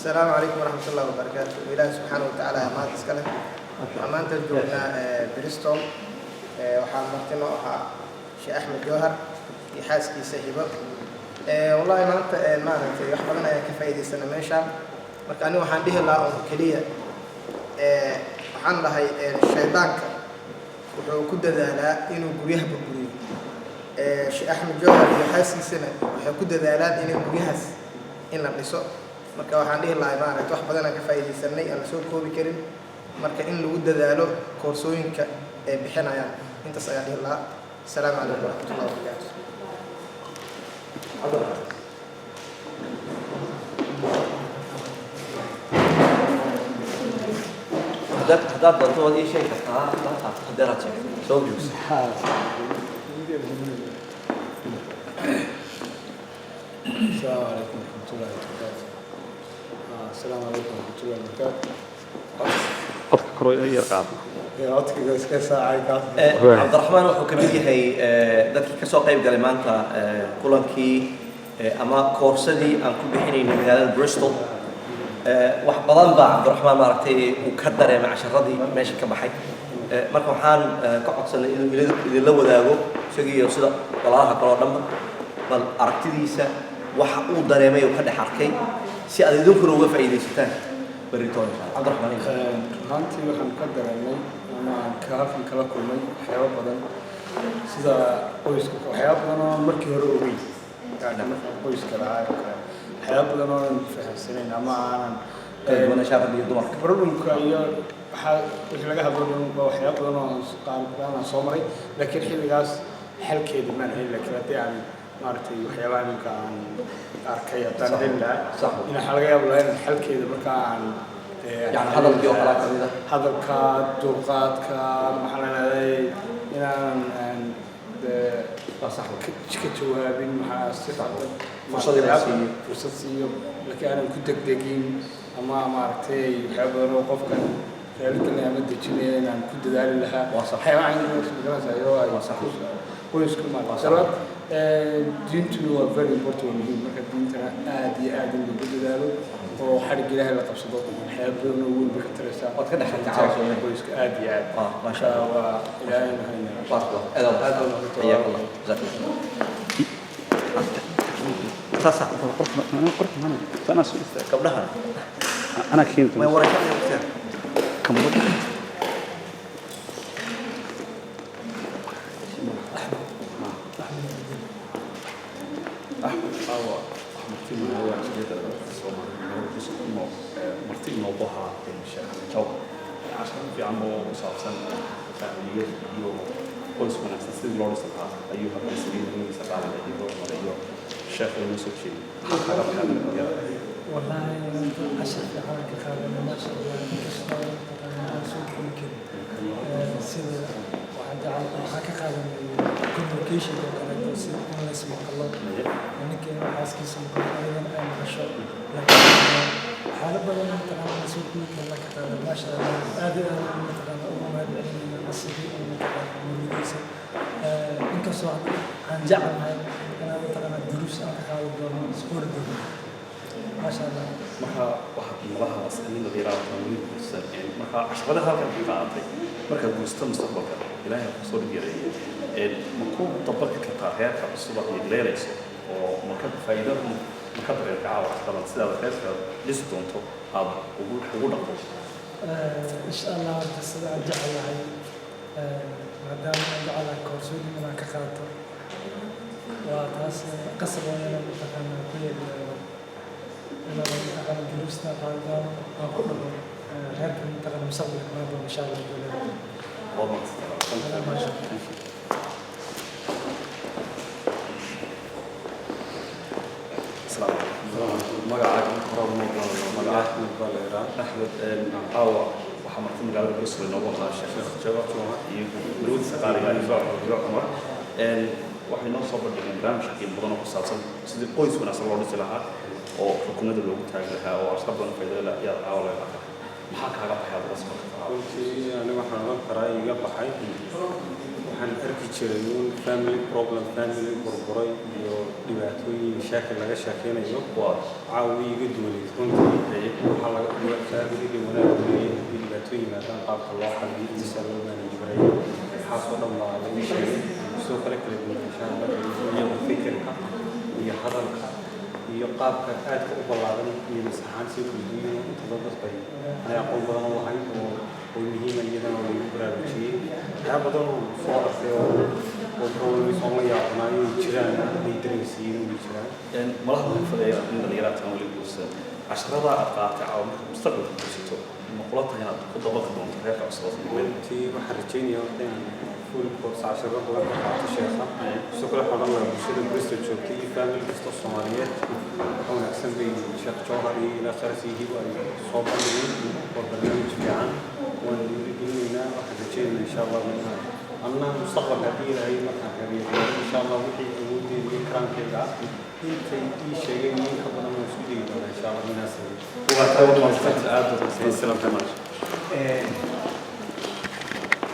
Asalaamu calaykum waraxmat ullahi wabarakaatu. Ilaahi subxaana watacaala mahad iska leh. Waxaan maanta joognaa Bristol. Waxaa marti noo ahaa Sheekh Axmed Jowhar iyo xaaskiisa Hibo. Wallahi maanta maaragtay wax badan ayaan ka faa'iidaysana meeshaan. Marka aniga waxaan dhihi lahaa oo keliya, waxaan dhahay shaydaanka wuxuu ku dadaalaa inuu guryaha burburiyo. Sheekh Axmed Jowhar iyo xaaskiisana waxay ku dadaalaan inay guryahaas in la dhiso. Marka waxaan dhihi lahay, maaragta, wax badan aan ka faa'iidaysanay aan la soo koobi karin. Marka in lagu dadaalo koorsooyinka ay bixinayaan, intaas ayaan dhihi lahaa. Asalaamu calaykum waraxmat ullahi wabarakaatu. Cabdiraxmaan. Haddaad doonto waad ii sheegi kartaa, haddaad sheegto soo joogso. السلام عليكم ورحمة الله وبركاته. السلام عليكم ورحمة الله وبركاته. Codka kor yar qaad. Codkiga iska saacay kaas. Cabdiraxmaan wuxuu ka mid yahay dadkii kasoo qayb galay maanta kulankii ama koorsadii aan ku bixinaynay magaalada Bristol. Wax badan baa Cabdiraxmaan, maaragtay, uu ka dareemay casharadii meesha ka baxay. Marka waxaan ka codsanay inuu idinla wadaago, isagiiyo sida walaalaha kale oo dhanba, bal aragtidiisa, waxa uu dareemay oo ka dhex arkay, si aad idinkuna uga faa'iidaysataan berritoon, insha Allah. Cabdiraxmaan. Runtii waxaan ka dareemay ama aan ka halkan kala kulmay waxyaabo badan, sida qoyska, waxyaabo badan oo aan markii hore ogeyn, yani markaan qoyska lahaa oo kale, waxyaabo badan oo aanan fahamsanayn ama aanan kala duwanaanshaha ragga iyo dumarka. Problemka iyo waxaa wixii laga hadlo dhan waa waxyaabo badan oo aan qaar badan aan soo maray, laakiin xilligaas xalkeeda maan helin. Laakiin haddii aan, maaragtay, waxyaabaha iminka aan arkay haddaan heli lahaa, in waxaa laga yaabo lahaa inaan xalkeeda markaa aan Yani hadalkii oo kalaa kamid ah. Hadalka, dulqaadka, maxaa la dhahday, inaanan dee Waa sax. ka jawaabin, maxaa si qaldan. Fursad in la siiyo. Fursad siiyo, laakiin aanan ku degdegin ama, maaragtay, waxyaaba badan oo qofkan raaligelinaya ama dejinaya inaan ku dadaali lahaa. Waa sax. Waxyaabaha caynkaas magaranaysa oo ay Waa sax. qoysku maaragtay. Labaad, diintuna waa very important, waa muhiim. Marka diintana aad iyo aad in lagu dadaalo oo xadhig Ilaahay la qabsado, waxyaaba badan oo weyn bay ka taraysaa. Waad ka dhex kartaa caawa. Qoyska aad iyo aad. Maasha Allah. Waa Ilaahay mahadnaq. بارك الله. aad Aad baa mahadsan. حياك الله، جزاك الله. Sasa. Anaa soo istaag. Gabdhahan. Anaa keeni. May waraysan waqtigan. Kamarada. Axmed, caawa wax marti magaalada jiliyada dadka Soomaaliya magaalada Bristol ku nool marti inoogu ahaa Sheekh Axmed Jawhar. Cashar fiican oo ku saabsan faamiliyad iyo qoys wanaagsan sidii loo dhisi lahaa ayuu halkan saliidniisa qaaliga iyo Cumar iyo sheekhu inoo soo jeediyey. Maxaa kaaga baxay? Wallaahi cashar fiican aan ka qaadanay, maasha Allah. Inkastoo mataqaanaa aan soo koobi karin, sida waxaan jecel waxaan ka qaadanay communication oo kaleeto, si in la ismaqlo, ninka inuu xaaskiisa maqlo, ayadana ay maqasho. Laakiin waxyaalo badan mataqaanaa aan soo koobi karin aan ka qaadanay, maasha Allah. Aad iyo aad mataqaanaa ugu mahad celinayna asigii iyo mataqaanaa murugadiisa. Inkastoo hadda aan jecelnahay inaan mataqaanaa duruus aan ka qaadan doono, isqori doono, maasha Allah. Marka waxaad malahaas nin dhalinyarada weli guursan, marka casharada halkan ka qaadatay, markaad guursato mustaqbalka, Ilaahay ha kusoo dhib yareeye, ma ku dabaqi kartaa reerka cusub aad yeeleelayso, oo ma ka faa'iido, ma ka dareerka caawa casharadan sidaad reerka dhisi doonto aad ugu dhaqdo? Insha Allah, horta sida aan jecelahay, maadaama aan jecelahay koorsooyin inaan ka qaato, waa taas qasab waa inaan mataqaanaa ku yeelo, inaan mataqaanaa duruusta qaadan doono, aan ku dhaqo reerka mataqaanaa mustaqbalka imaan doono, insha Allah dowladda. Waad mahadsantahay. Maasha Allah. Thank you. Asalaamu calaykum. Magacaaga marka hore noo bilaabno? Magaca? Axmed baa la yidhaha. Axmed, caawa waxaa marti magaalada Bristol inoogu ahaa Sheekh Jawhar iyo marwadiisa qaaliga Hibo Cumar. Waxay noo soo bandhigeen barnaamij qiimo badan oo ku saabsan sidii qoys wanaagsan loo dhisi lahaa oo rukunada loogu taagi lahaa, oo ashar badan faa'iido leh ayaa caawa laga qaataa. Maxaa kaaga baxay adiga marka? Runtii aniga waxaan odhan karaa iga baxay, waxaan arki jiray un family problem, family burburay iyo dhibaatooyin shaakil laga sheekeynayo. Caawi iga duwaneyd runtii. Waxaa laga familiga wanaag weeye haddii dhibaatooyin yimaadaan, qaabka loo xaliyo iyo sida loo manage gareeyo, waxaasoo dhan baa la ii sheegay. Sidoo kale kala duwanaanshaha dhaqanka iyo fikirka iyo hadalka iyo qaabka aadka u ballaaran iyo masaxaan sii kala duwan yihiin, intaba dadka ay anay aqoon badan u lahayn oo muhiima, iyadana oo lagu baraarujiyey. Waxyaaba badan oo soo arkay oo problems oon la yaabanaa inay jiraan hadday dareensiiyeen way jiraan. Malaha waxaan filayaa in dhalinyarada tan weli guursan casharada aad qaadatay caawa, marka mustaqbalka guursato, ma kula tahay inaad ku dabaqi doonto reerka cusub? Runtii waxaan rajaynayaa horta inaan full course casharo badan ka qaato sheekha. Sidoo kale waxaan odhan lahaa bulshada Bristol joogtay iyo family kasta oo Soomaaliyeed, wax wanaagsan bay Sheekh Jawhar iyo ilaa kharas iyo Hibo ay soo bandhigeen. Waa barnaamij fiican, waan dhiirigelinaynaa. Waxaan rajaynaynaa insha Allah inaan anna mustaqbalka, haddii Ilaahay markaan reeriyo, insha Allah wixii awooddeeda iyo karaankayga ah intay ii sheegeen in ka badan waan isku dayi doonaa insha Allah inaan sameeyo. Aad baad. Salaam.